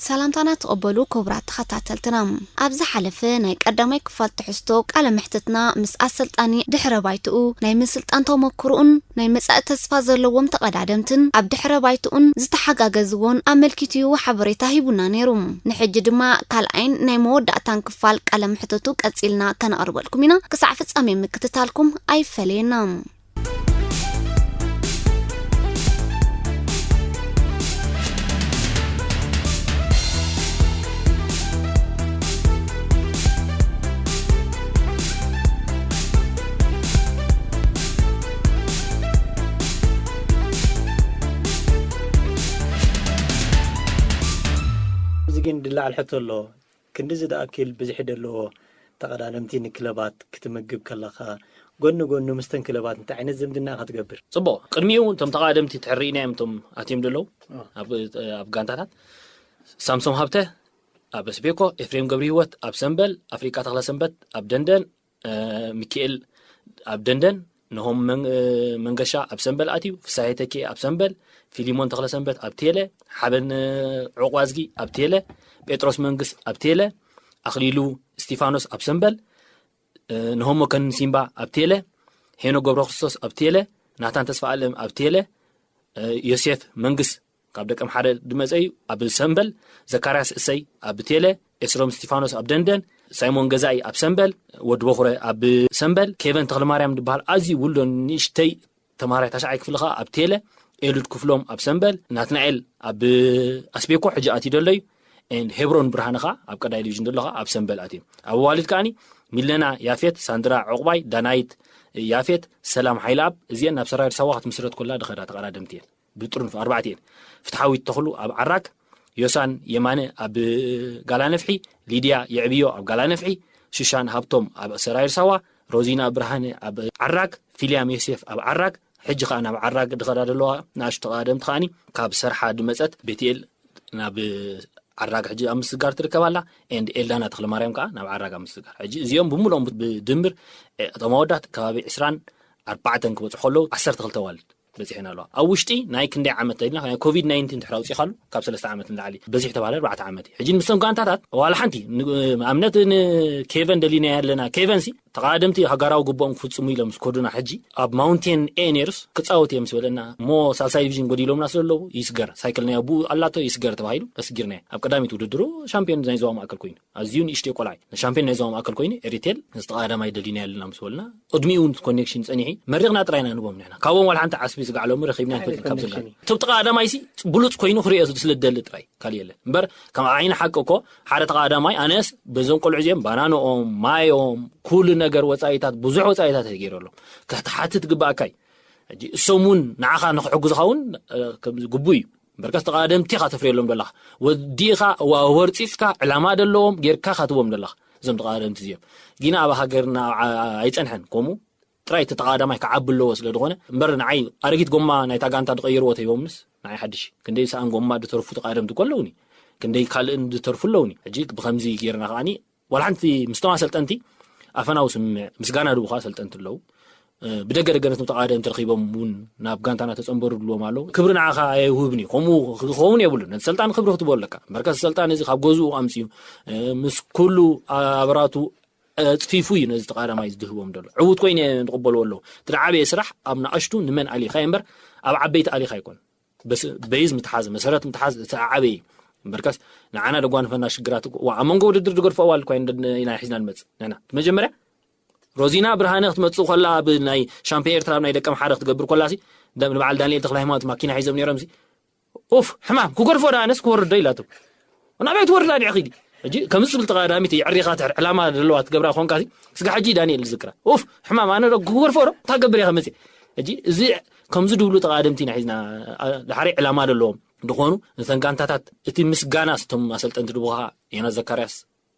ሰላምታና ተቐበሉ ክቡራት ተኸታተልትና። ኣብ ዝሓለፈ ናይ ቀዳማይ ክፋል ትሕዝቶ ቃለ መሕትትና ምስ ኣሰልጣኒ ድሕረ ባይትኡ፣ ናይ ምስልጣን ተመክሮኡን ናይ መጻኢ ተስፋ ዘለዎም ተቐዳደምትን ኣብ ድሕረ ባይትኡን ዝተሓጋገዝዎን ኣመልኪቱ እዩ ሓበሬታ ሂቡና ነይሩ። ንሕጂ ድማ ካልኣይን ናይ መወዳእታን ክፋል ቃለ መሕትቱ ቀጺልና ከነቕርበልኩም ኢና። ክሳዕ ፍጻሜ ምክትታልኩም ኣይፈለየና። እዚ ግን ድላዓል ሕቶ ኣሎ። ክንድዚ ዝኣክል ብዝሒ ዘለዎ ተቐዳደምቲ ንክለባት ክትምግብ ከለኻ፣ ጎኒ ጎኑ ምስተን ክለባት እንታይ ዓይነት ዝምድና ኢኻ ትገብር? ጽቡቕ። ቅድሚኡ እቶም ተቐዳደምቲ ትሕርኢና እዮም፣ እቶም ኣትዮም ዘለዉ ኣብ፣ ኣብ ጋንታታት። ሳምሶም ሃብተ ኣብ ኣስቤኮ፣ ኤፍሬም ገብረ ህይወት ኣብ ሰምበል፣ ኣፍሪቃ ተኽለ ሰንበት ኣብ ደንደን፣ እ፣ ሚካኤል ኣብ ደንደን፣ ነሆም መን-፣ እ፣ መንገሻ ኣብ ሰምበል ኣትዩ፣ ፍሳሄ ተኪኤ ኣብ ሰምበል፣ ፊሊሞን ተኽለ ሰንበት ኣብ ቴለ፣ ሓበን፣ እ፣ ዑቕባዝጊ ኣብ ቴለ፣ ጴጥሮስ መንግስ ኣብ ቴለ፣ ኣኽሊሉ እስቲፋኖስ ኣብ ሰምበል፣ እ፣ ነሆሞ ከንሲምባ ኣብ ቴለ፣ ሄኖ ገብረ ክርስቶስ ኣብ ቴለ፣ ናታን ተስፋ ኣለም ኣብ ቴለ፣ እ፣ ዮሴፍ መንግስ ካብ ደቀምሓረ ዝመጸ እዩ ኣብ ሰምበል፣ ዘካርያስ እሰይ ኣብ ቴለ፣ ኤስሮም እስቲፋኖስ ኣብ ደንደን፣ ሳይሞን ገዛኢ ኣብ ሰምበል፣ ወዲ በኹረ ኣብ ሰምበል፣ ኬቨን ተኽለማርያም ዝበሃል ኣዝዩ ውልዶ ንእሽተይ ተምሃራይ ታሽዓይ ክፍሊ ኸኣ ኣብ ቴለ፣ ኤሉድ ክፍሎም ኣብ ሰምበል፣ ናትናኤል ኣብ ኣስቤኮ ሕጂ ኣትዩ ደሎ እዩ፣ ኤን ሄብሮን ብርሃነ ኸኣ ኣብ ቀዳይ ዲቪዥን ደሎ ኸኣ ኣብ ሰምበል ኣትዩ። ኣብ ኣዋልድ ከኣኒ ሚለና ያፌት፣ ሳንድራ ዑቕባይ፣ ዳናይት ያፌት፣ ሰላም ሓይለኣብ፣ እዚአን ናብ ሰራዊት ሳዋ ክትምስረት ኮላ ድኸዳ ተቐዳደምቲ እየን። ብጥርንፍ ኣርባዕተ እየን። ፍትሓዊት ተኽሉ ኣብ ዓራግ፣ ዮሳን የማነ ኣብ ጋላ ነፍሒ፣ ሊድያ የዕብዮ ኣብ ጋላ ነፍሒ፣ ሽሻን ሃብቶም ኣብ ሰራዊት ሳዋ፣ ሮዚና ብርሃነ ኣብ ዓራግ፣ ፊልያም ዮሴፍ ኣብ ዓራግ፣ ሕጂ ኸኣ ናብ ዓራግ ድኸዳ ዘለዋ ንኣሽቱ ተቐዳደምቲ ከኣኒ ካብ ሰርሓ ድመጸት ቤትኤል ናብ ዓራግ ሕጂ ኣብ ምስጋር ትርከብ ኣላ፣ ኤንድ ኤልዳና ተኽለማርያም ከኣ ናብ ዓራግ ኣብ ምስጋር። ሕጂ እዚኦም ብምልኦም ብድምር፣ እ፣ እቶም ኣወዳት ከባቢ ዕስራን ኣርባዕተን ክበጽሑ ከለዉ ዓሰርተ ክልተ ኣዋልድ በጺሐን ኣለዋ። ኣብ ውሽጢ ናይ ክንደይ ዓመት ተይልና፣ ናይ ኮቪድ ናይንቲን ድሕሪ ኣውጺኻሉ ካብ ሰለስተ ዓመት ንላዕሊ በዚሑ ተባሃለ ኣርባዕተ ዓመት እዩ። ሕጂ ምስቶም ጋንታታት ዋላ ሓንቲ ን-፣ ንኣብነት ንኬቨን ደሊናዮ ኣለና። ኬቨን ሲ ተቐዳደምቲ ሃገራዊ ግቡኦም ክፍጽሙ ኢሎም ምስ ኮዱና ሕጂ ኣብ ማውንቴን ኤ ነይሩስ ክጻወት እየ ምስ በለና እሞ ሳልሳይ ዲቪዥን ጎዲሎምና ስለ ኣለዉ ይስገር፣ ሳይክል ናይ ኣቡኡ ኣላቶ ይስገር ተባሂሉ ኣስጊርናዮ። ኣብ ቀዳሚት ውድድሩ ሻምፒዮን ናይ ዞባ ማእከል ኮይኑ ኣዝዩ ንእሽተይ ቆልዓ እዩ። ሻምፒዮን ናይ ዞባ ማእከል ኮይኑ ኤሪቴል ነዚ ተቐዳዳማይ ደሊናዮ ኣለና ምስ በሉና ቅድሚኡ እውን ኮኔክሽን ጸኒሒ መሪቕና ጥራይ ኢና ንቦም ንሕና። ካብኦም ዋላ ሓንቲ ዓስቢ ስጋዕ ሎሚ ረኺብና እንታይ ኣይፈልጥን ካብ ዓይነት ዘጋጠመ። ኮኔክሽን እዩ? እቶም ተቐዳዳማይ ሲ ብሉጽ ኮይኑ ክርእዮ ስለ ዝደሊ ጥራይ ካልእ የለን። እምበር ከም ዓይኒ ሓቂ እኮ ሓደ ተቐዳዳማይ ኣነስ በዞም ቆልዑ እዚኦም ባናንኦም፣ ማዮም፣ ኩሉ ነገር ወጻኢታት፣ ብዙሕ ወጻኢታት እየ ገይረሎም። ክትሓትት ግባኣካ እዩ። ሕጂ እሶም እውን ንዓኻ ንክሕግዙኻ እውን፣ እ፣ ከም ግቡእ እዩ። እምበርከስ ተቐዳደምቲ ኢኻ ተፍርየሎም ዘለኻ። ወዲኻ፣ ዋ-፣ ወርጺጽካ፣ ዕላማ ዘለዎም ጌርካ ካትቦም ዘለኻ። እዞም ተቐዳደምቲ እዚኦም። ግን ኣብ ሃገርና ዓ-፣ ኣይጸንሐን። ከምኡ ጥራይ እቲ ተቐዳዳማይ ክዓቢ ኣለዎ ስለ ዝኾነ። እምበር ንዓይ ኣረጊት ጎማ ናይታ ጋንታ ዝቐየርዎ ተይቦምንስ፣ ንዓይ ሓድሽ። ክንደይ ሰኣን ጎማ ዝተርፉ ተቐዳደምቲ እኮ ኣለውኒ። ክንደይ ካልእን ዝተርፉ ኣለውኒ። ሕጂ ብኸምዚ ጌርና ከኣኒ ዋላ ሓንቲ ምስቶም ኣሰልጠንቲ ኣፈናዊ ስምምዕ፣ ምስጋና ድቡኻ ኣሰልጠንቲ ኣለዉ። እ፣ ብደገ ደገ ነቶም ተቐዳደምቲ ረኺቦም እውን ናብ ጋንታና ተጸንበሩ ድልዎም ኣለዉ። ክብሪ ንዓኻ ኣይውህብን እዩ። ከምኡ ክኸውን የብሉን። ነቲ ሰልጣን ክብሪ ክትቦ ኣለካ። እምበርከስ ሰልጣን እዚ ካብ ገዝኡ ኣምጺኡ፣ እ፣ ምስ ኩሉ ኣበራቱ ኣጽፊፉ እዩ ነዚ ተቐዳዳማይ ዝድህቦም ዘሎ። ዕዉት ኮይኑ እየ ዝቕበልዎ ኣለዉ። እቲ ዝዓበየ ስራሕ ኣብ ንኣሽቱ ንመን ኣሊኻ እምበር ኣብ ዓበይቲ ኣሊኻ ኣይኮን። በስ-፣ በይዝ ምትሓዝ፣ መሰረት ምትሓዝ እቲ ዓበይ እምበርከስ ንዓና ደጓንፈና ሽግራት እኮ፣ ዋ፣ ኣብ መንጎ ውድድር ዝገድፎ ኣዋልድ እኳ ኢና ሒዝና ንመጽእ። ንሕና እቲ መጀመርያ ሮዚና ብርሃነ ክትመጽእ ከላ ኣብ ናይ ሻምፒዮን ኤርትራ ኣብ ናይ ደቀምሓረ ክትገብር ከላሲ ደ-፣ ንበዓል ዳንኤል ተኽለ ሃይማኖት ማኪና ሒዞም ነይሮም ሲ፣ ኡፍ፣ ሕማም፣ ክገድፎ ዳ ኣነስ ክወርድ ዶ ኢላቶ። ናበይ ትወርዳ ዲዕ ኺዲ? ሕጂ ከምዚ ትብል ተቐዳዳሚት የዕሪኻ ትሕር ዕላማ ዘለዋ ትገብራ ኮንካ ሲ፣ ስጋ ሕጂ ዳንኤል ዝዝክራ። ኡፍ፣ ሕማም፣ ኣነ ዶ ክገድፎ ዶ? እንታይ ገብር እየ ከመጽእ? ሕጂ እዚ ከምዚ ድብሉ ተቐዳደምቲ ኢና ሒዝና፣ ኣ-፣ ድሓሪ ዕላማ ዘለዎም ድኾኑ፣ ነተን ጋንታታት እቲ ምስጋና ስቶም ኣሰልጠንቲ ድቡኻ፣ ዮናስ ዘካርያስ፣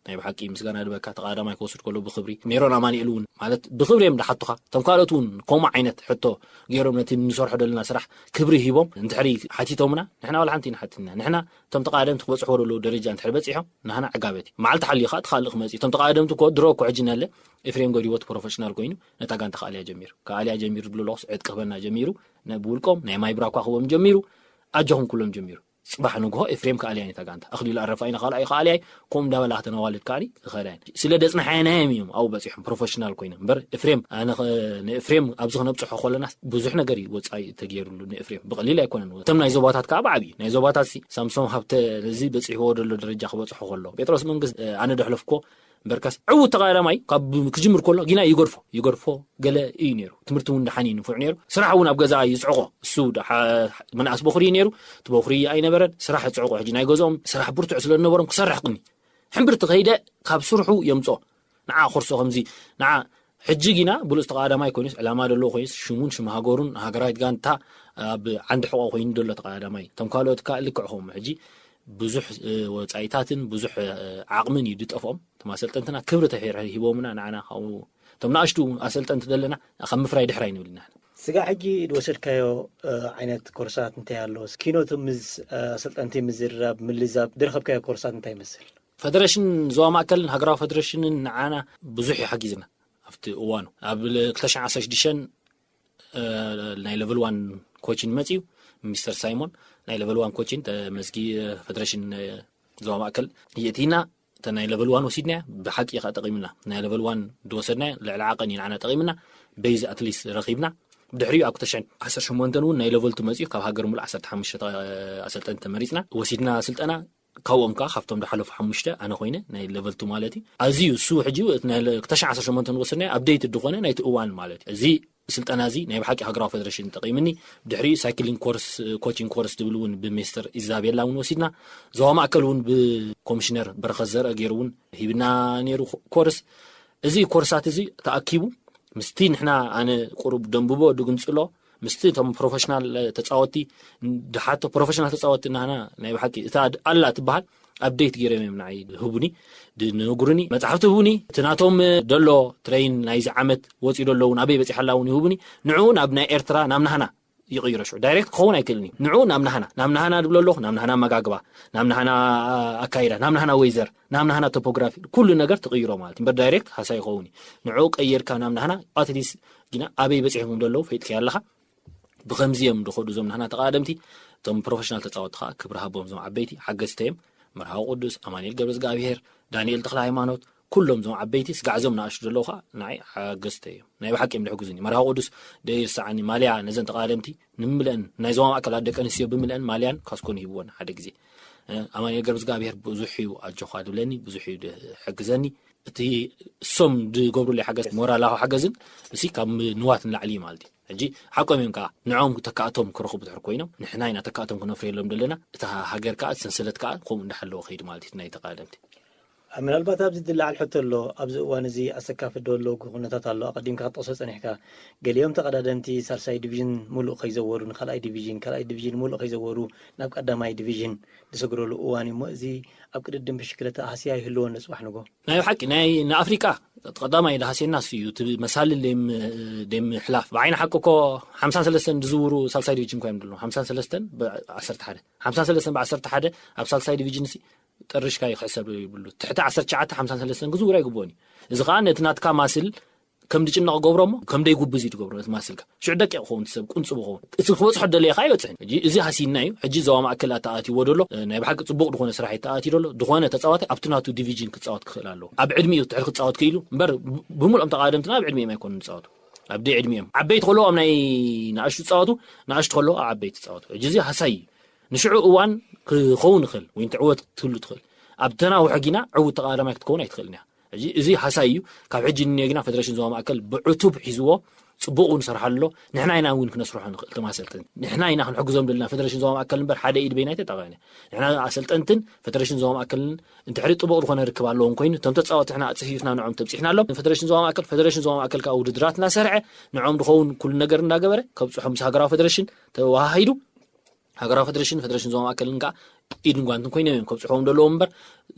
ናይ ብሓቂ ምስጋና ድበካ፣ ተቐዳዳማይ ክወስድ ከሎ ብኽብሪ፣ ሜሮን ኣማኑኤል እውን፣ ማለት ብኽብሪ እዮም ድሓቱኻ። እቶም ካልኦት እውን ከምኡ ዓይነት ሕቶ ገይሮም ነቲ ንሰርሖ ዘለና ስራሕ ክብሪ ሂቦም እንድሕሪ ሓቲቶምና፣ ንሕና ዋላ ሓንቲ ኢና ሓቲትና። ንሕና እቶም ተቐዳደምቲ ክበጽሕዎ ዘለዉ ደረጃ እንድሕሪ በጺሖም፣ ንሕና ዕጋበት እዩ። መዓልቲ ሓልዩ ኸኣ እቲ ካልእ ክመጽእ እዩ። እቶም ተቐዳደምቲ እኮ ድሮ እኮ ሕጂ እናለ ኤፍሬም ገዲዎ እቲ ፕሮፌሽናል ኮይኑ ነታ ጋንታ ክኣልያ ጀሚሩ። ክኣልያ ጀሚሩ ዝብሉ ኣለኹስ ዕጥቂ ክበና ጀሚሩ፣ ነ-፣ ብውልቆም ናይ ማይ ብራኳ ክህቦም ጀሚሩ፣ ኣጆኹም ክብሎም ጀሚሩ። ጽባሕ ንግሆ ኤፍሬም ከኣልያን እታ ጋንታ ኣኽሊሉ ኣረፋይና ካልኣይ ከኣልያይ። ከምኡ እንዳበላ ከተነዋልድ ከኣኒ ዝኸዳይ ስለ ደጽናሓየናዮም እዮም ኣብኡ በጺሖም ፕሮፌሽናል ኮይኖም። እምበር ኤፍሬም ኣነ ኸ- ንኤፍሬም ኣብዚ ክነብጽሖ ከለና ብዙሕ ነገር እዩ ወጻኢ ተገይሩሉ ንኤፍሬም ብቐሊል ኣይኮነን። እቶም ናይ ዞባታት ከዓ ብዓብዩ ናይ ዞባታት ሲ ሳምሶም ሃብተ ነዚ በጺሕዎ ዘሎ ደረጃ ክበጽሖ ከሎ ጴጥሮስ መንግስት ኣነ ደሕለፍኮ እምበርካስ ዕዉት ተቐዳዳማይ ካብ ክጅምር ከሎ ጊና ይገድፎ ይገድፎ ገለ እዩ ነይሩ። ትምህርቲ እውን ደሓን እዩ ንፉዕ ነይሩ። ስራሕ እውን ኣብ ገዛ ይፅዕቆ። እሱ ደሓ- መናእስ በኹሪ እዩ ነይሩ። እቲ በኹሪ ኣይነበረን ስራሕ ይፅዕቆ። ሕጂ ናይ ገዝኦም ስራሕ ብርቱዕ ስለ ዝነበሮም ክሰርሕ ቅኒ ሕምብርቲ ከይደ ካብ ስርሑ የምፅኦ። ንዓ ኮርሶ ከምዚ ንዓ ሕጂ ጊና ብሉፅ ተቐዳዳማይ ኮይኑስ ዕላማ ዘለዎ ኮይኑስ ሽሙን ሽም ሃገሩን ሃገራዊት ጋንታ ኣብ ዓንዲ ሕቆ ኮይኑ ዘሎ ተቐዳዳማይ። እቶም ካልኦት ከዓ ልክዕ ከምኡ ሕጂ ብዙሕ ወፃኢታትን ብዙሕ ዓቕምን እዩ ዝጠፍኦም። እቶም ኣሰልጠንትና ክብሪ ተፈ ሂቦምና ንዓና ካብኡ እቶም ንኣሽቱ ኣሰልጠንቲ ዘለና ካብ ምፍራይ ድሕር ኣይንብል ኢና። ስጋ ሕጂ ዝወሰድካዮ ዓይነት ኮርሳት እንታይ ኣሎ? ኪኖት ምስ ኣሰልጠንቲ ምዝርራብ ምልዛብ ዝረኸብካዮ ኮርሳት እንታይ ይመስል? ፈደረሽን ዞባ ማእከልን ሃገራዊ ፈደረሽንን ንዓና ብዙሕ ይሓጊዝና ኣብቲ እዋኑ ኣብ ክልተ ሽሕን ዓሰርተ ሽዱሽተን ናይ ለቨል ዋን ኮችን መፅዩ። ሚስተር ሳይሞን ናይ ለቨል ዋን ኮችን ተመዝጊ ፈደረሽን ዞባ ማእከል የእቲና እተ ናይ ለቨል ዋን ወሲድናያ ብሓቂ ኢኻ ጠቒምና። ናይ ለቨል ዋን ዝወሰድናያ ልዕሊ ዓቐን እዩ ንዓና ጠቒምና። ቤዝ ኣትሊስት ረኺብና። ብድሕሪኡ ኣብ ክልተ ሽሕን ዓሰርተ ሸሞንተን እውን ናይ ለቨል ቱ መፅዩ ካብ ሃገር ሙሉእ ዓሰርተ ሓሙሽተ ኣሰልጠንቲ ተመሪፅና ወሲድና ስልጠና። ካብኦም ከዓ ካብቶም ዝሓለፉ ሓሙሽተ ኣነ ኮይነ ናይ ለቨል ቱ ማለት እዩ። ኣዝዩ እሱ ሕጂ ክልተ ሽሕን ዓሰርተ ሸሞንተን ወሰድናዮ ኣፕዴይት ዝኾነ ናይቲ እዋን ማለት እዩ። እዚ ስልጠና እዚ ናይ ብሓቂ ሃገራዊ ፈደረሽን ጠቒምኒ። ብድሕሪኡ ሳይክሊንግ ኮርስ ኮቺንግ ኮርስ ዝብል እውን ብሚስተር ኢዛቤላ እውን ወሲድና። ዞባ ማእከል እውን ብኮሚሽነር በረኸት ዘርአ ገይሩ እውን ሂብና ነይሩ ኮርስ። እዚ ኮርሳት እዚ ተኣኪቡ ምስቲ ንሕና ኣነ ቁሩብ ደንብቦ ድግንጽሎ ምስቲ እቶም ፕሮፌሽናል ተጻወቲ ድሓቶ ፕሮፌሽናል ተጻወቲ ናህና ናይ ብሓቂ እታ ኣላ ትበሃል ኣፕዴት ገይሮም እዮም ንዓይ ህቡኒ ድነግሩኒ መጽሓፍቲ ህቡኒ እቲ ናቶም ደሎ ትሬን ናይዚ ዓመት ወፂኡ ደሎ እውን ኣበይ በፂሓላ እውን ይህቡኒ ንዑ ናብ ናይ ኤርትራ ናብ ናህና ይቕይሮ ሽዑ ዳይሬክት ክኸውን ኣይክእልን እዩ ንዑ ናብ ናህና ናብ ናህና ድብሎ ኣለኹ ናብ ናህና መጋግባ ናብ ናህና ኣካይዳ ናብ ናህና ወይዘር ናብ ናህና ቶፖግራፊ ኩሉ ነገር ትቕይሮ ማለት እምበር ዳይሬክት ሃሳ ይኸውን እዩ ንዑ ቀይርካ ናብ ናህና ኣትሊስ ግና ኣበይ በፂሖም ደለዉ ፈይጥካ ኣለኻ ብኸምዚ እዮም ዝኸዱ እዞም ናህና ተቓደምቲ እቶም ፕሮፌሽናል ተፃወቲ ከዓ ክብሪ ሃቦም እዞም ዓበይቲ ሓገዝቲ እዮም መርሃዊ ቅዱስ ኣማኑኤል ገብረ እግዚኣብሄር ዳንኤል ተክለ ሃይማኖት ኩሎም እዞም ዓበይቲ ስጋዕ እዞም ንኣሽቱ ዘለዉ ከዓ ንዓይ ሓገዝቲ እዮም ናይ ብሓቂ እዮም ዝሕግዙኒ መርሃዊ ቅዱስ ደይርሰዓኒ ማልያ ነዘን ተቓደምቲ ንምልአን ናይ ዞባ ማእከላት ደቂ ኣንስትዮ ብምልአን ማልያን ካስኮን ይህብወን ሓደ ግዜ ኣማኑኤል ገብረ እግዚኣብሄር ብዙሕ እዩ ኣጆኻ ድብለኒ ብዙሕ እዩ ዝሕግዘኒ እቲ እሶም ዝገብሩለይ ሓገዝ ሞራላዊ ሓገዝን እሲ ካብ ንዋት ንላዕሊ እዩ ማለት እዩ ሕጂ ሓቆም እዮም ከዓ ንዖም ተካእቶም ክረኽቡ ድሕር ኮይኖም ንሕና ኢና ተካእቶም ክነፍርየሎም ዘለና እታ ሃገር ከዓ ሰንሰለት ከዓ ከምኡ እንዳሓለወ ከይዱ ማለት እዩ ናይ ተቃደምቲ ምናልባት ኣብዚ ዝለዓል ሕቶ ኣሎ ኣብዚ እዋን እዚ ኣሰካፊ ዶ ኣሎ ኩነታት ኣሎ ኣቀዲምካ ክትጠቅሶ ፀኒሕካ ገሊኦም ተቀዳደምቲ ሳልሳይ ዲቪዥን ሙሉእ ከይዘወሩ ንካልኣይ ዲቪዥን ካልኣይ ዲቪዥን ሙሉእ ከይዘወሩ ናብ ቀዳማይ ዲቪዥን ዝሰግረሉ እዋን እዩ እሞ እዚ ኣብ ቅድድም ብሽክለታ ሃስያ ይህልዎ ንፅባሕ ንጎ ናይ ብሓቂ ናይ ንኣፍሪቃ ቀዳማይ ዳሃሴና እሱ እዩ እቲ መሳልል ደም ደም ሕላፍ ብዓይኒ ሓቂ እኮ ሓምሳን ሰለስተን ዝዝውሩ ሳልሳይ ዲቪዥን ኮይኖም ዘለዉ ሓምሳን ሰለስተን ብዓሰርተ ሓደ ሓምሳን ሰለስተን ብዓሰርተ ሓደ ኣብ ሳልሳይ ዲቪዥን ሲ ጥርሽካ እዩ ክሕሰብ ይብሉ ትሕቲ ዓሰርተ ትሽዓተ ሓምሳን ሰለስተን ክዝውር ኣይግብኦን እዩ እዚ ከዓ ነቲ ናትካ ማስል ከም ድጭነቕ ገብሮ እሞ ከም ደይጉብዝ እዩ ትገብሮ ነቲ ማስልካ ሽዑ ደቂቕ ክኸውን ትሰብ ቁንጽብ ክኸውን እቲ ክበጽሖ ደለየ ከዓ ይበጽሕን ሕጂ እዚ ሃሲና እዩ ሕጂ ዞባ ማእከል ኣተኣትይዎ ደሎ ናይ ብሓቂ ጽቡቕ ዝኾነ ስራሕ ይተኣትዩ ደሎ ዝኾነ ተጻዋታይ ኣብቲ ናቱ ዲቪዥን ክጻወት ክኽእል ኣለዎ ኣብ ዕድሚኡ ትሕቲ ክጻወት ክኢሉ እምበር ብምልኦም ተቓደምትና ኣብ ዕድሚኦም ኣይኮኑ ዝጻወቱ ኣብ ደይ ዕድሚኦም ዓበይቲ ከለዎም ናይ ንኣሽቱ ጻወቱ ንኣሽቱ ከለዎ ኣብ ዓበይቲ ጻወቱ ሕጂ እዚ ሃሳይ እዩ ንሽዑ እዋን ክኸውን ይኽእል ወይ ዕወት ክትህሉ ትኽእል ኣብ ተናውሒ ጊና ዕውት ተቓዳማይ ክትከውን ኣይትኽእልን እያ ሕጂ እዚ ሓሳይ እዩ ካብ ሕጂ ንንዮ ጊና ፌደሬሽን ዞባ ማእከል ብዕቱብ ሒዝዎ ፅቡቅ እውን ይሰርሓሉ ኣሎ ንሕና ኢና እውን ክነስርሖ ንኽእል ተማሰልጥን ንሕና ኢና ክንሕግዞም ዘለና ፌደሬሽን ዞባ ማእከል እምበር ሓደ ኢድ በይና ኣይተጣቀነ ንሕና ኣሰልጠንትን ፌደሬሽን ዞባ ማእከልን እንድሕሪ ጥቡቕ ዝኾነ ርክብ ኣለዎም ኮይኑ እቶም ተፃወቲ ሕና ኣፅፊፍና ንዖም ተብፂሕና ኣሎ ፌደሬሽን ዞባ ማእከል ፌደሬሽን ዞባ ማእከል ከዓ ውድድራት እናሰርዐ ንዖም ዝኸውን ኩሉ ነገር እናገበረ ከብፅሖም ምስ ሃገራዊ ፌደሬሽን ተዋሃሂዱ ሃገራዊ ፌደሬሽን ፌደሬሽን ዞባ ማእከልን ከዓ ኢድን ጓንትን ኮይኖም እዮም ከብፅሕዎም ዘለዎም እምበር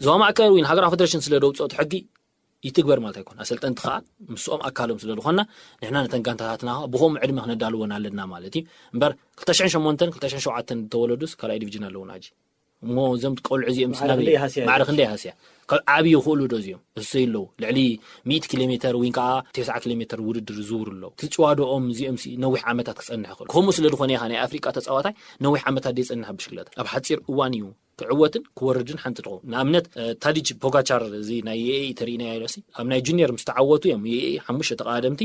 ዞባ ማእከል ወይ ሃገራዊ ፌደሬሽን ስለ ደውፅኦ እቲ ሕጊ ይትግበር ማለት ኣይኮን ኣሰልጠንቲ ከዓ ምስኦም ኣካሎም ስለ ዝኾንና ንሕና ነተን ጋንታታትና ብኸምኡ ዕድመ ክነዳልወን ኣለና ማለት እዩ እምበር ክልተ ሽሕን ሸሞንተን ክልተ ሽሕን ሸውዓተን ዝተወለዱስ ካልኣይ ዲቪዥን ኣለዉና ሕጂ እሞ እዞም ቆልዑ እዚኦም ማዕረ ክንደይ ሃስያ ማዕረ እዮም? ክንደይ ሃስያ? ካብ ዓብዪ ይኽእሉ ዶ እዚኦም? እሰይ ኣለዉ። ልዕሊ ሚእቲ ኪሎ ሜተር ወይ ከዓ ተስዓ ኪሎ ሜተር ውድድር ዝዝውሩ ኣለዉ። እቲ ጭዋዶኦም እዚኦም ሲ ነዊሕ ዓመታት ክጸንሕ ይኽእል። ከምኡ ስለ ዝኾነ ኢኻ ናይ ኣፍሪቃ ተጻዋታይ ነዊሕ ዓመታት ደይጸንሕ ኣብ ብሽክለታ። ኣብ ሓጺር እዋን እዩ ክዕወትን ክወርድን ሓንቲ ትኸውን። ንኣብነት፣ እ፣ ታዲጅ ፖጋቻር፣ እዚ ናይ ኤኤኢ ተርእይና ኢሎሲ፣ ኣብ ናይ ጁኒየር ምስ ተዓወቱ እዮም ኤኤኢ ሓሙሽተ ተቓደምቲ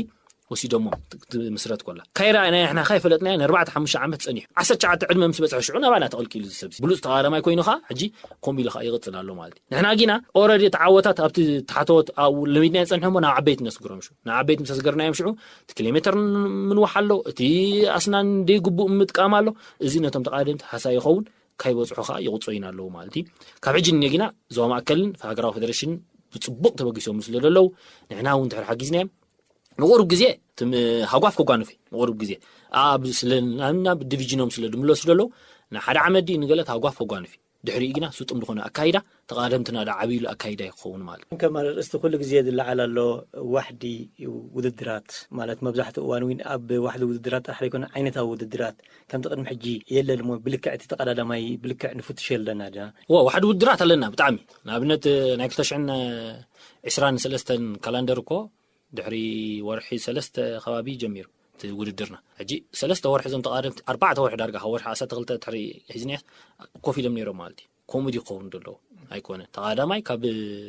ወሲዶሞ ት-፣ ትምስረት ኮላ። ካይራ ናይ ንሕና ካይ ፈለጥናዮ ንኣርባዕተ ሓሙሽተ ዓመት ጸኒሑ። ዓሰርተ ትሽዓተ ዕድመ ምስ በጽሐ ሽዑ ናባና ተቐልቂሉ ዝሰብሲ። ብሉጽ ተቓዳማይ ኮይኑ ኸዓ ሕጂ ከምኡ ኢሉ ኸዓ ይቕጽል ኣሎ ማለት እዩ። ንሕና ጊና ኦረዲ ተዓወታት ኣብቲ ታሕተዎት ኣብኡ ለሚድናዮ ጸንሖ እሞ ናብ ዓበይቲ ነስግሮም ሽዑ። ናብ ዓበይቲ ምስ ኣስገርናዮም ሽዑ እቲ ኪሎ ሜተር ን-፣ ምንዋሕ ኣሎ፣ እቲ ኣስናን ደይግቡእ ምጥቃም ኣሎ። እዚ ነቶም ተቓደምቲ ሃሳ ይኸውን፣ ካይበጽሑ ኸዓ ይቕጾ ኢና ኣለዉ ማለት እዩ። ካብ ሕጂ ንኔጊና ዞባ ማእከልን ሃገራዊ ፌደሬሽን ብጽቡቕ ተበጊሶም ስለ ዘለዉ፣ ንሕና እውን እንድሕር ሓጊዝናዮም፣ ንቑሩብ ግዜ ትም-፣ ሃጓፍ ከጓንፍ እዩ። ንቑሩብ ግዜ ኣብ ስለ ናብ ዲቪዥኖም ስለ ድምለሱ ዘለዉ፣ ንሓደ ዓመት ድዩ ንገለ ሃጓፍ ከጓንፍ እዩ። ድሕሪኡ ግና ስጡም ዝኾነ ኣካይዳ፣ ተቓደምትና ዳ ዓብይሉ ኣካይዳ ይኸውን ማለት እዩ። ከም ኣርእስቲ ኩሉ ግዜ ዝለዓል ኣሎ ዋሕዲ ውድድራት፣ ማለት መብዛሕትኡ እዋን እውን ኣብ ዋሕዲ ውድድራት ጥራሕ ዘይኮነ ዓይነታዊ ውድድራት ከምቲ ቅድሚ ሕጂ የለን እሞ ብልክዕ እቲ ተቐዳዳማይ ብልክዕ ንፍትሽ ኣለና ዲና? እወ፣ ዋሕዲ ውድድራት ኣለና ብጣዕሚ። ንኣብነት ናይ ክልተ ሽሕን ዕስራን ሰለስተን ካላንደር እኮ ድሕሪ ወርሒ ሰለስተ ከባቢ ጀሚሩ እቲ ውድድርና። ሕጂ ሰለስተ ወርሒ እዞም ተቓደምቲ፣ ኣርባዕተ ወርሒ ዳርጋ ካብ ወርሒ ዓሰርተ ክልተ ድሕሪ ሒዝናዮ ኮፍ ኢሎም ነይሮም ማለት እዩ። ከምኡ ድዩ ክኸውን ዘለዎ? ኣይኮነን። ተቓዳማይ ካብ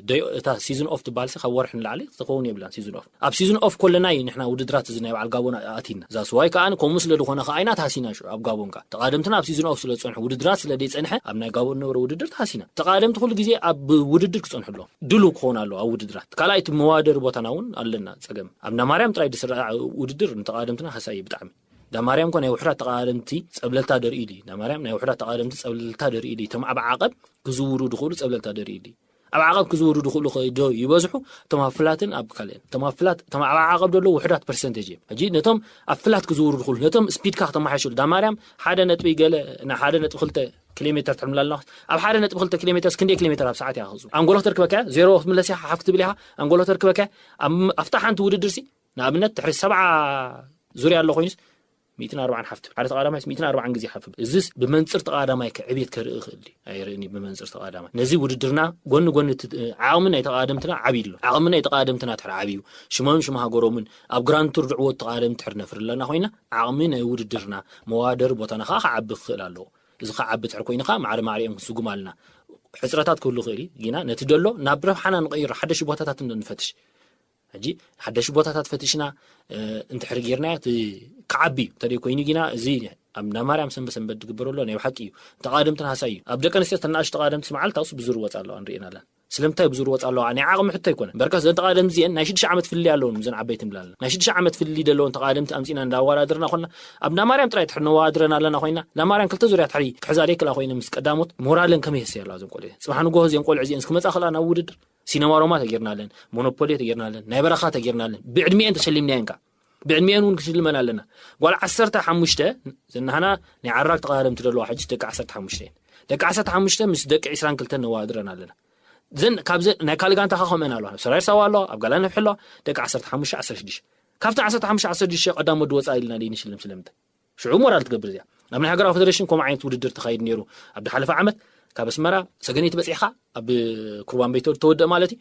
ደዮ-፣ እታ ሲዝን ኦፍ ትበሃልሲ ካብ ወርሒ ንላዕሊ ክትኸውን የብላን ሲዝን ኦፍ። ኣብ ሲዝን ኦፍ ኮለና እዩ ንሕና ውድድራት እዚ ናይ በዓል ጋቦን ኣቲና። እዛ ስዋይ ከኣ ከምኡ ስለ ዝኾነ ከኣ ኢና ተሃሲና ሽዑ ኣብ ጋቦን ከኣ። ተቓደምትና ኣብ ሲዝን ኦፍ ስለ ዝጸንሑ ውድድራት ስለ ዘይጸንሐ ኣብ ናይ ጋቦን ነበረ ውድድር ተሃሲና። ተቓደምቲ ኩሉ ግዜ ኣብ ውድድር ክጸንሑ ኣለዎም። ድሉው ክኾኑ ኣለዎ ኣብ ውድድራት። ካልኣይ እቲ መዋደሪ ቦታና እውን ኣለና ጸገም። ኣብ ናማርያም ጥራይ ዝስራዕ ውድድር ንተቓደምትና ሃሳይ እዩ ብጣዕሚ። ዳማርያም እኮ ናይ ውሕዳት ተቓደምቲ ጸብለልታ ደርኢ ኢሉ እዩ። ዳማርያም ናይ ውሕዳት ተቓደምቲ ጸብለልታ ደርኢ ኢሉ እዩ። እቶም ኣብ ዓቐብ ክዝውሩ ድኽእሉ ጸብለልታ ደርኢ ኢሉ እዩ። ኣብ ዓቐብ ክዝውሩ ድኽእሉ ከ-፣ ዶ ይበዝሑ? እቶም ኣብ ፍላትን ኣብ ካልእን። እቶም ኣብ ፍላት፣ እቶም ኣብ ዓቐብ ደሎ ውሕዳት ፐርሰንቴጅ እዮም። ሕጂ ነቶም ኣብ ፍላት ክዝውሩ ድኽእሉ፣ ነቶም ስፒድካ ክተመሓይሸሉ። ዳማርያም ሓደ ነጥቢ ገለ፣ ና-፣ ሓደ ነጥቢ ክልተ ኪሎ ሜተር ትሕልምላ ኣለና። ኣብ ሓደ ነጥቢ ክልተ ኪሎ ሜተር ክንደይ ኪሎ ሜተር ኣብ ሰዓት ኢኻ ክትዝውር? ኣንጎሎ ተርክበካ፣ ዜሮ ክትምለስ ኢኻ፣ ሓፍ ክትብል ኢኻ፣ ኣንጎሎ ተርክበካ፣ ኣብ፣ ኣብታ ሓንቲ ውድድር ሲ ንኣብነት፣ ድሕሪ ሰብዓ ዙርያ ኣሎ ኮይኑስ፣ ሚእትን ኣርባዓን ሓፍ ትብል። ሓደ ተቓዳማይስ ሚእትን ኣርባዓን ግዜ ሓፍ ይብል። እዚስ ብመንጽር ተቓዳማይ ከ-፣ ዕብየት ከርኢ ይኽእል ድዩ? ኣይርእን እዩ ብመንጽር ተቓዳማይ። ነዚ ውድድርና ጎኒ ጎኒ እቲ፣ ዓቕሚ ናይ ተቓደምትና ዓብዩ ኣሎ። ዓቕሚ ናይ ተቓደምትና ድሕሪ ዓብዩ፣ ሽሞምን ሽም ሃገሮምን ኣብ ግራንድ ቱር ዝዕወቱ ተቓደምቲ ድሕሪ ነፍሪ ኣለና ኮይና፣ ዓቕሚ ናይ ውድድርና መዋደሪ ቦታና ከኣ ክዓቢ ክኽእል ኣለዎ። እዚ ክዓቢ ድሕሪ ኮይኑ ከኣ ማዕረ ማዕሪኦም ክንስጉም ኣለና። ሕጽረታት ክህሉ ይኽእል እዩ፣ ግና ነቲ ደሎ ናብ ረብሓና ንቐይሮ፣ ሓደሽ ቦታታት ንፈትሽ። ሕጂ ሓደሽ ቦታታት ፈቲሽና፣ እ፣ እንድሕር ጌርናዮ፣ እቲ ክዓቢ እዩ። እንተደይ ኮይኑ ግና፣ እዚ ኣብ እንዳ ማርያም ሰንበት ሰንበት ዝግበር ኣሎ ናይ ብሓቂ እዩ። ተቓደምትን ሃሳይ እዩ። ኣብ ደቂ ኣንስትዮ ተናእሽቱ ተቓደምቲ መዓልቲ ኣብሱ ብዙር ወጻ ኣለዋ፣ ንርእየን ኣለና። ስለምንታይ ብዙር ወጻ ኣለዋ? ናይ ዓቕሚ ሕቶ ኣይኮነን። በርከስ ዘን ተቓደምቲ እዚአን ናይ ሽዱሽተ ዓመት ፍልልይ ኣለውን፣ እዘን ዓበይቲ ንብላለን። ናይ ሽዱሽተ ዓመት ፍልልይ ዘለውን ተቓደምቲ ኣምጺና እንዳዋዳድርና ኮንና፣ ኣብ እንዳ ማርያም ጥራይ ትሕር ነዋድረን ኣለና ኮይና፣ እንዳ ማርያም ክልተ ዙርያ ትሕሪ ክሕዛ ደይክላ ኮይነ ምስ ቀዳሞት ሞራለን ከመይ የስያ ኣለዋ፣ እዞም ቆልዑ። ጽባሕ ንጎሆ እዚአን ቆልዑ እዚአን እስኪ መጻ ክላ ናብ ውድድር ሲነማ ሮማ ተጌርናለን፣ ሞኖፖሊ ተጌርናለን፣ ናይ በረኻ ተጌርናለን። ብዕድሚኤን ተሸሊምናየን ከኣ። ብዕድሚኤን እውን ክሽልመን ኣለና። ጓል ዓሰርተ ሓሙሽተ፣ ዘናህና ናይ ዓራግ ተቓዳደምቲ ዘለዋ ሕጂ ደቂ ዓሰርተ ሓሙሽተ እየን። ደቂ ዓሰርተ ሓሙሽተ ምስ ደቂ ዕስራን ክልተን ነዋድረን ኣለና። ዘን፣ ካብ ዘን፣ ናይ ካልእ ጋንታ ከ ከምአን ኣለዋ። ኣብ ሰራይር ሳዋ ኣለዋ፣ ኣብ ጋላ ነፍሒ ኣለዋ፣ ደቂ ዓሰርተ ሓሙሽተ፣ ዓሰርተ ሽዱሽተ። ካብተን ዓሰርተ ሓሙሽተ፣ ዓሰርተ ሽዱሽተ ቀዳም ወዲ ወፃኢ ኢልና ደይንሽልም ስለምንታይ? ሽዑ ሞራል ትገብር እዚኣ። ኣብ ናይ ሃገራዊ ፌደሬሽን ከምኡ ዓይነት ውድድር ተኻይዱ ነይሩ። ኣብ ዝሓለፈ ዓመት ካብ ኣስመራ ሰገነይቲ በጺሕካ ኣብ ኩርባን ቤቶ ተወድእ ማለት እዩ።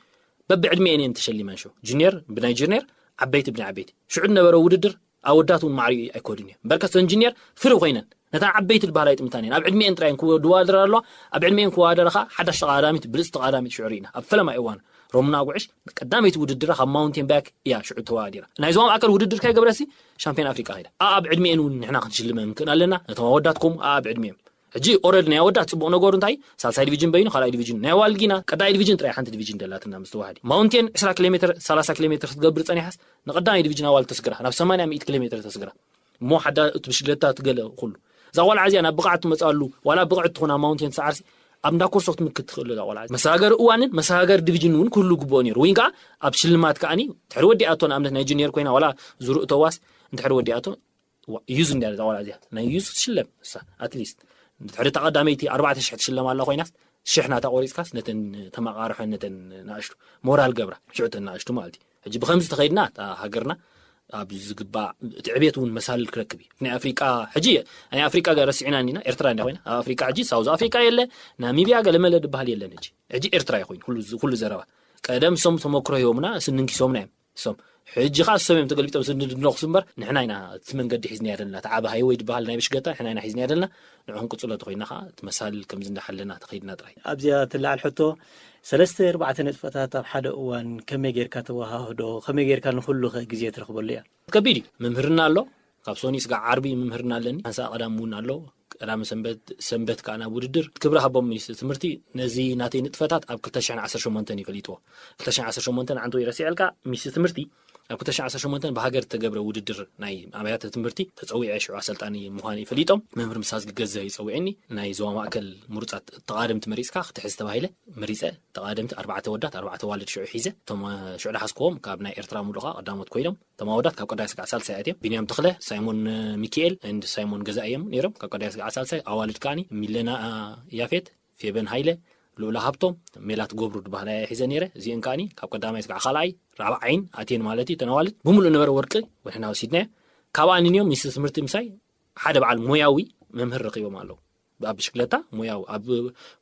በብዕድሚኤን እየን ተሸሊመን። ሽዑ ጁኒየር ብናይ ጁኒየር፣ ዓበይቲ ብናይ ዓበይቲ። ሽዑ ዝነበረ ውድድር ኣወዳት እውን ማዕሪኡ ኣይኮዱን እዮም። በርከስ እተን ጁኒየር ፍሪ ኮይነን ነተን ዓበይቲ ዝበሃላ ኣይጥምታን እየን። ኣብ ዕድሚኤን ጥራይ እየን ክወዳደራ ኣለዋ። ኣብ ዕድሚኤን ክወዳደራ ከኣ ሓዳሽ ተቐዳዳሚት፣ ብልጽቲ ተቐዳዳሚት ሽዑ ርኢና። ኣብ ፈለማይ እዋን ሮምና ጉዕሽ ቀዳመይቲ ውድድራ ካብ ማውንቴን ባይክ እያ ሽዑ ተወዳዲራ። ናይ ዞባ ማእከል ውድድር ከይገበረሲ ሻምፒዮን ኣፍሪቃ ከይዳ። ኣኣብ ዕድሚኤን እውን ንሕና ክንሽልመን ክንክእል ኣለና። ነቶም ኣወዳት ከምኡ ኣኣብ ዕድሚኦም። ሕጂ ኦረዲ ናይ ኣወዳት ጽቡቕ ነገሩ እንታይ? ሳልሳይ ዲቪዥን በይኑ፣ ካልኣይ ዲቪዥን። ናይ ኣዋልድ ጊና ቀዳይ ዲቪዥን ጥራይ ሓንቲ ዲቪዥን ደላትና ምስ ተዋህዲ። ማውንቴን ዕስራ ኪሎ ሜትር፣ ሰላሳ ኪሎ ሜትር ክትገብር ጸኒሓስ፣ ንቀዳማይ ዲቪዥን ኣዋልድ ተስግራ፣ ናብ ሰማንያ ሚእቲ ኪሎ ሜትር ተስግራ። እሞ ሓዳ እቲ ብሽለታ ትገለ ኩሉ። እዛ ቆልዓ እዚኣ ናብ ብቕዓት ትመጽኣሉ፣ ዋላ ብቕዕቲ ትኹን ኣብ ማውንቴን ትሰዓርሲ፣ ኣብ እንዳ ኮርሶ ክትምክት ትኽእል እዛ ቆልዓ። መሰጋገሪ እዋንን መሰጋገሪ ዲቪዥን እውን ክህሉ ግብኦ ነይሩ። ወይ ከዓ ኣብ ሽልማት ከኣኒ፣ ድሕሪ ወዲኣቶ ንኣብነት ናይ ጁኒየር ኮይና፣ ዋላ ዙርእ ተዋስ፣ እንድሕሪ ወዲኣቶ፣ ዋ-፣ ዩዝ እንድያ እዛ ቆልዓ እዚኣ። ናይ ዩዝ ትሽለም፣ እሳ፣ ኣትሊስት። ድሕሪ እታ ቀዳመይቲ ኣርባዕተ ሽሕ ትሽለም ኣላ ኮይናስ፣ ሽሕ ናታ ቆሪጽካስ፣ ነተን ተመቓርሐን፣ ነተን ንኣሽቱ፣ ሞራል ገብራ፣ ሽዑተን ንኣሽቱ ማለት እዩ። ሕጂ ብኸምዚ ተኸይድና፣ እታ ሃገርና፣ ኣብ ዝግባእ እቲ ዕቤት እውን መሳልል ክረክብ እዩ። ናይ ኣፍሪቃ ሕጂ፣ ናይ ኣፍሪቃ ገ ረሲዕና እኒና፣ ኤርትራ እንዳ ኮይና ኣብ ኣፍሪቃ ሕጂ ሳውዝ ኣፍሪቃ የለ፣ ናሚቢያ ገለመለ ድበሃል የለን። ሕጂ ሕጂ ኤርትራ ይኮይን ኩሉ ኩሉ ዘረባ። ቀደም ሶም ተመክሮ ሂቦምና ስንንኪሶምና እዮም። ሶም ሕጂ ኸዓ ሶም እዮም ተገልቢጦም ስንድድነኹስ እምበር፣ ንሕና ኢና እቲ መንገዲ ሒዝና ያደልና፣ እቲ ዓቢ ሃይወይ ድበሃል ናይ ብሽገታ ንሕና ኢና ሒዝና ያደልና። ንዕኹም ቅጽሎ ተኮይና ኸዓ እቲ መሳልል ከምዚ እንዳሓለና ተኸይድና ጥራይ። ኣብዚኣ ትለዓል ሕቶ፣ ሰለስተ ኣርባዕተ ንጥፈታት ኣብ ሓደ እዋን ከመይ ጌርካ ተወሃህዶ? ከመይ ጌርካ ንኹሉ ኸ ግዜ ትረኽበሉ እያ? ከቢድ እዩ። ምምህርና ኣሎ፣ ካብ ሶኒ ስጋዕ ዓርቢ ምምህርና ኣለኒ። ሓንሳእ ቀዳም እውን ኣሎ። ቀዳሚ ሰንበት ሰንበት ከኣ ናብ ውድድር። ክብሪ ሃቦም ሚኒስትሪ ትምህርቲ፣ ነዚ ናተይ ንጥፈታት ኣብ ክልተ ሽሕን ዓሰርተ ሸሞንተን ይፈሊጥዎ። ክልተ ሽሕን ዓሰርተ ሸሞንተን ዓንቶ ይረሲዐልካ። ሚኒስትሪ ትምህርቲ ኣብ ክልተ ሽሕን ዓሰርተ ሸሞንተን ብሃገር እተገብረ ውድድር ናይ ኣብያተ ትምህርቲ ተጸዊዐ ሽዑ ኣሰልጣኒ ምዃን ይፈሊጦም። መምህር ምሳዝ ግገዘ ይጸውዕኒ። ናይ ዞባ ማእከል ምሩጻት ተቓደምቲ መሪጽካ ክትሕዝ ተባሂለ መሪጸ። ተቓደምቲ ኣርባዕተ ወዳት ኣርባዕተ ዋልድ ሽዑ ሒዘ። እቶም ሽዑ ደሓዝክዎም ካብ ናይ ኤርትራ ሙሉኻ ቀዳሞት ኮይኖም፣ ተማወዳት ካብ ቀዳይ ስጋዕ ሳልሳይ ኣትዮም። ቢንያም ተኽለ፣ ሳይሞን ሚኪኤል ኤንድ ሳይሞን ገዛ እዮም ነይሮም። ካብ ቀዳይ ስጋዕ ሳልሳይ ኣዋልድ ከዓኒ ሚለና ያፌት፣ ፌበን ሃይለ፣ ልኡላ ሃብቶም፣ ሜላት ገብሩ ድበሃላ እየ ሒዘ ነይረ። እዚአን ከዓኒ ካብ ቀዳማይ ስጋዕ ካልኣይ ራብዓይን ኣትየን ማለት እዩ። ተን ኣዋልድ ብምሉእ ነበረ ወርቂ ወሕና ወሲድናዮ። ካብኣ ንንዮም ሚኒስትሪ ትምህርቲ ምሳይ ሓደ በዓል ሞያዊ መምህር ረኺቦም ኣለዉ። ኣብ ብሽክለታ ሞያዊ፣ ኣብ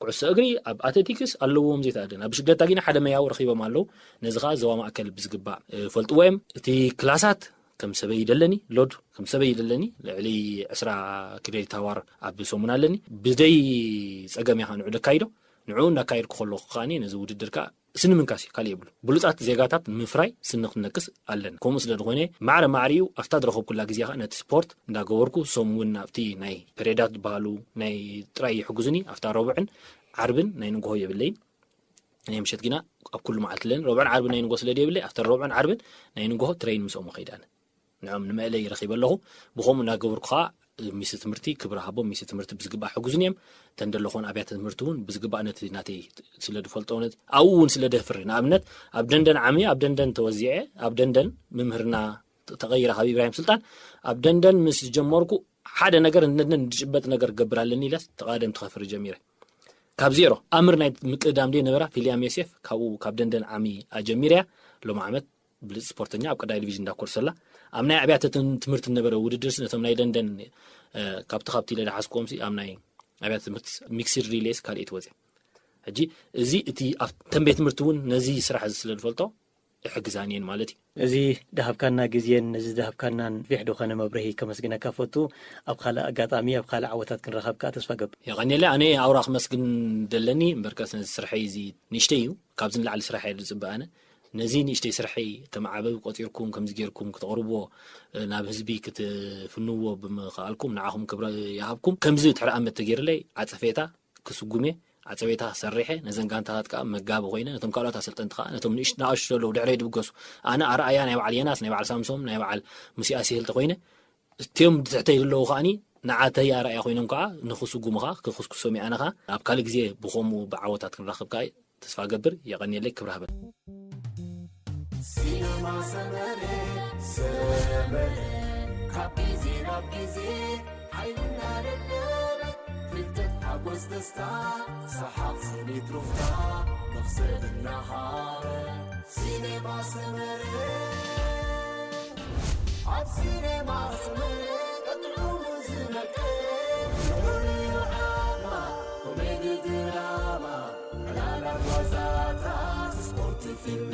ኩዕሶ እግሪ፣ ኣብ ኣትሌቲክስ ኣለዎም ዘይተኣደን። ኣብ ብሽክለታ ግን ሓደ መያዊ ረኺቦም ኣለዉ። ነዚ ኸዓ ዞባ ማእከል ብዝግባእ ፈልጥዎ እዮም። እቲ ክላሳት ከም ሰበይ ይደለኒ፣ ሎድ ከም ሰበይ ይደለኒ። ልዕሊ ዕስራ ክሬዲት ኣዋር ኣብ ሰሙን ኣለኒ። ብደይ ጸገም እያ ንዑ ደካይዶ። ንዑ እናካየድኩ ከለኹ ከዓኒ ነዚ ውድድር ከኣ ስኒ ምንካስ እዩ፣ ካልእ የብሉ። ብሉጻት ዜጋታት ንምፍራይ ስኒ ክንነክስ ኣለና። ከምኡ ስለ ዝኾነ ማዕረ ማዕሪኡ ኣብታ ዝረኸብኩላ ግዜ ከኣ ነቲ ስፖርት እንዳገበርኩ፣ ሶም እውን ኣብቲ ናይ ፐሬዳት ዝበሃሉ ናይ ጥራይ ይሕግዙኒ። ኣብታ ረቡዕን ዓርብን ናይ ንግሆ የብለይን። ናይ ምሸት ግና ኣብ ኩሉ መዓልቲ ኣለኒ። ረቡዕን ዓርብን ናይ ንግሆ ስለ ደየብለይ፣ ኣብታ ረቡዕን ዓርብን ናይ ንግሆ ትሬን ምስኦም እኸይድ ኣነ። ንዕኦም ንመእለይ ረኺበ ኣለኹ። ብኸምኡ እናገበርኩ ኸዓ ሚኒስትሪ ትምህርቲ ክብሪ ሃቦም፣ ሚኒስትሪ ትምህርቲ ብዝግባእ ሕጉዝን እዮም። እተን ዘለኹን ኣብያተ ትምህርቲ እውን ብዝግባእ ነቲ ናተይ ስለ ዝፈልጦ፣ ነቲ ኣብኡ እውን ስለ ደፍሪ። ንኣብነት ኣብ ደንደን ዓሚ፣ ኣብ ደንደን ተወዚዐ፣ ኣብ ደንደን ምምህርና ተቐይረ ካብ ኢብራሂም ስልጣን። ኣብ ደንደን ምስ ጀመርኩ ሓደ ነገር፣ ደንደን ዝጭበጥ ነገር ክገብር ኣለኒ ኢለስ ተቓደምቲ ከፍሪ ጀሚረ። ካብ ዜሮ ኣምር ናይ ምቅዳም ደይ ነበራ ፊልያም ዮሴፍ ካብኡ ካብ ደንደን ዓሚ ኣጀሚርያ። ሎም ዓመት ብልጽ ስፖርተኛ ኣብ ቀዳይ ዲቪዥን እንዳኮርሰላ። ኣብ ናይ ኣብያተ ትም-፣ ትምህርቲ ነበረ ውድድርስ ነቶም ናይ ደንደን፣ እ፣ ካብቲ ካብቲ ኢለ ደሓዝክዎም ሲ ኣብ ናይ ኣብያተ ትምህርቲ ሚክስድ ሪሌስ ካልእ ትወጽእ። ሕጂ እዚ እቲ ኣብ ተንቤት ትምህርቲ እውን ነዚ ስራሕ እዚ ስለ ዝፈልጦ ይሕግዛኒ እየን ማለት እዩ። እዚ ደሃብካና ግዜን ነዚ ደሃብካናን ፊሕ ዝኾነ መብርሂ ከመስግነካ ፈቱ። ኣብ ካልእ ኣጋጣሚ ኣብ ካልእ ዓወታት ክንረኸብ ከኣ ተስፋ ገብር። የቐንየለ፣ ኣነ ኣውራ ክመስግን ደለኒ እምበርከስ ነዚ ስርሐይ እዚ ንእሽተይ እዩ፣ ካብዚ ንላዕሊ ስራሕ እየ ዝጽበ ኣነ። ነዚ ንእሽተይ ስርሐይ ከም ዓበብ ቆጺርኩም ከምዚ ጌርኩም ክትቕርብዎ፣ እ፣ ናብ ህዝቢ ክትፍንዎ ብምኽኣልኩም ንዓኹም ክብረ ይሃብኩም። ከምዚ ድሕሪ ኣመት ተገይርለይ ዓጸፌታ ክስጉም እየ። ዓጸቤታ ሰሪሐ ነዘን ጋንታታት ከኣ መጋቢ ኮይነ ነቶም ካልኦት ኣሰልጠንቲ ከኣ ነቶም ንእሽ-፣ ንኣሽቱ ዘለዉ ድሕረይ ድብገሱ ኣነ ኣርኣያ ናይ በዓል የናስ ናይ በዓል ሳምሶም ናይ በዓል ሙሴ ኣስሄል ተኮይነ እትዮም ብትሕተይ ዘለዉ ከኣኒ ንዓተይ ኣርኣያ ኮይኖም ከኣ ንኽስጉሙ ከኣ ክኽስኩሶም እየ። ኣነ ከኣ ኣብ ካልእ ግዜ ብኸምኡ ብዓወታት ክንራኸብ ከኣ ተስፋ ገብር። የቐንየለይ፣ ክብሪ ሃበል። ሲነማ ሰመረ ሰመረ ካብ ግዜ ናብ ግዜ ሓይልና ደደበ ፍልጠት ሓጎስ ደስታ ሰሓቕ ስኒት ሩፍታ መኽሰብ እናሃበ ሲኔማ ሰመረ ኣብ ሲኔማ ሰመረ ቀጥዑ ዝመቀ ዑዩ ዓማ ኮሜዲ ድራማ ዕላላት ዋዛታት ስፖርት ፊልም